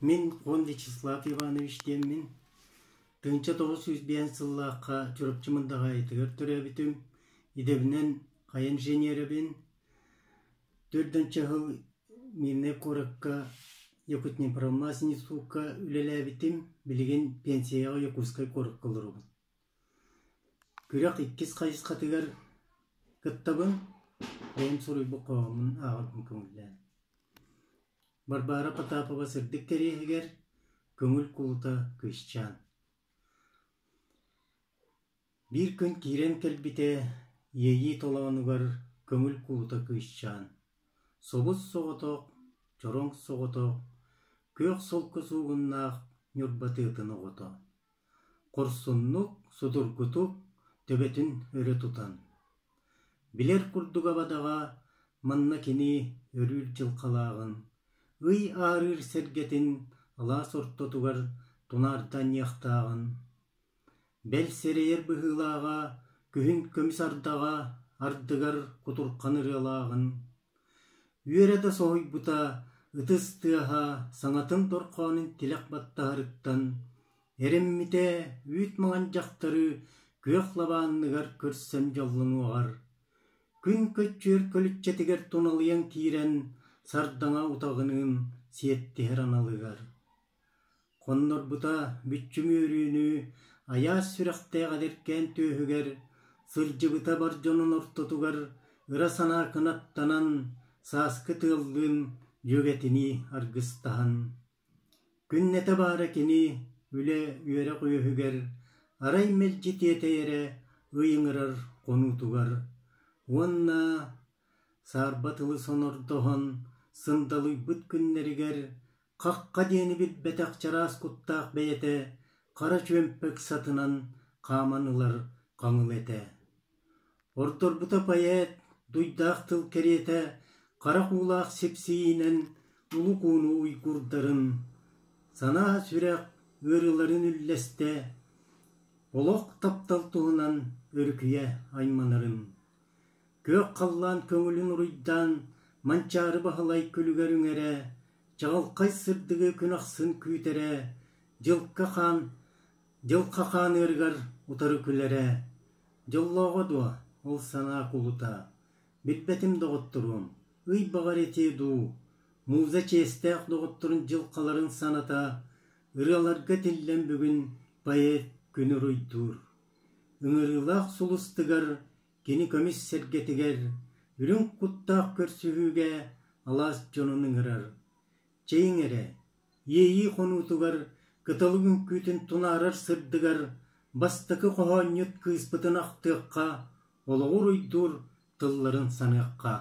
Мин Хон Вячеслав Иванович диэммин. 1905 сыллаахха Чурапчы Мындаҕаайытыгар төрөөбүтүм. Идэбинэн хайа инженерэбин. Төрдүнчэ сыл Мирнэй куоракка Якутнепроалмаз институкка үлэлээбитим. Билигин пенсияҕа Якутскай куоракка олоробун. Күрэх иккис хайысхатыгар кыттабын, бэйэм суруйбут хоһооммун ааҕарбын көҥүллээн. Варвара Потапова сырдык кэриэһигэр «Көҥүл кулута кыысчаан». Биир күн киирэн кэлбитэ, иэйии толоонугар көҥүл кулута кыысчаан. Собус-соҕотох, чороҥ соҕотох, күөх солко суугуннаах Ньурба тыатын оҕото. Хорсуннук, судургутук төбөтүн өрө тутан, билэр курдук абадаҕа манна кини өрүүр дьылҕалааҕын, ый аарыыр сэргэтин алаас ортотугар тунаарданьыахтааҕын, бэл сэрэйэр быһыылааҕа күһүн көмүс ардаҕа ардыгар кутурхан ырыалааҕын Үөрэ да соһуйбута, ытыс тыаһа саҥатын дорҕоонун тилэх баттаһарыттан, эрэммитэ үүт маҥан дьахтары күөх лабаанныгар көрсөн дьоллонуоҕар, күн көччүөр көлүччэтигэр туналыйан киирэн сардаҥа утаҕыныын сиэттиһэр аналыгар. Хоннорбута бүччүм үөрүүнү айаас сүрэхтээх эдэркээн түөһүгэр, сылдьыбыта бар дьонун ортотугар ыра санаа кынаттанан, сааскы тыаллыын дьүөгэтинии аргыстаһан. Күннэтэ баара кини үлэ үөрэх үөһүгэр, арай мэлдьи тиэтэйэрэ ый ыҥырар хонуутугар уонна саарба тылы сонордоһон сындалыйбыт күннэригэр Хахха диэни билбэтэх чараас куттаах бэйэтэ хара чүөмпэ ыксатынан хааман ылар хаҥыл этэ. Ордорбута поэт дуйдаах тыл кэриэтэ харах уулаах сипсийиинэн улук ууну уйгурдарын, санаа сүрэх ыарыыларын үллэстэ, олох таптал туһунан өрүкүйэ айманарын. Күөх халлаан көҥүлүн уруйдаан, Манчаары Баһылай күлүгэр үҥэрэ, чаҕылхай сырдыгы күн ахсын күүтэрэ, дьылка хаан, дьылха хаан ыарыгар утары күлэрэ. Дьоллооҕо дуо, ол санаа кулута? Билбэтим доҕотторуом, ый баҕар этиэ дуу, муза чиэстээх доҕотторун дьылхаларын саната, ырыаларга тиллэн бүгүн поэт күнү уруйдуур. Ыҥырыылаах сулустыгар Кини көмүс сэргэтигэр үрүҥ куттаах көрсүһүүгэ алаас дьонун ыҥырар. Чэйиҥ эрэ, иэйии хонуутугар кыталык үҥкүүтүн тунаарар сырдыгар бастакы хоһоонньут кыыспытын ахтыахха, олоҕу уруйдуур тылларын саныахха.